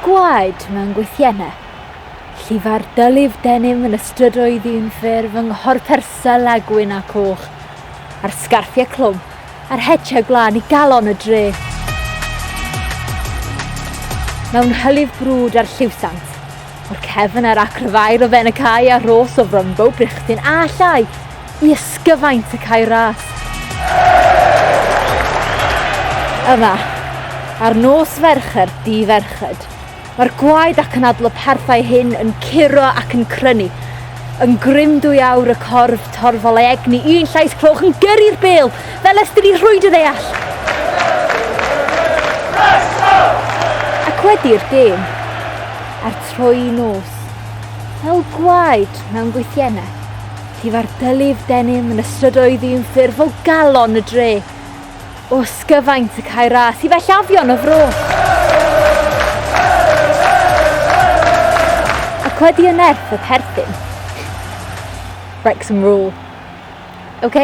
gwaed mewn gwythiennau, llifa'r dylif denim yn y strydoedd un ffurf yng nghorpersel a gwyn a coch, a'r sgarffiau clwm a'r hetiau gwlân i galon y dre. Mewn hylif brwd a'r lliwsant, o'r cefn a'r acryfair o ben y cae a rhos o Frymbo, Brychdyn a llai, i ysgyfaint y cae ras. Yma, ar nos Fercher di-ferched, mae'r gwaed ac anadl y parthau hyn yn curo ac yn crynu. Yn grym dwyawr y corf torfol ei egni, un llais cloch yn gyrru'r bêl, fel ystyn i rhwyd y ddeall. Ac wedi'r gêm, a'r troi nos, fel gwaed mewn gwythiennau, Llifa'r dylif denim yn y strydoedd un ffurf o galon y dre, o ysgyfaint y cae ras i fellafion y fro. Ac wedi y nerth y perthyn. Wrexham rule. OK?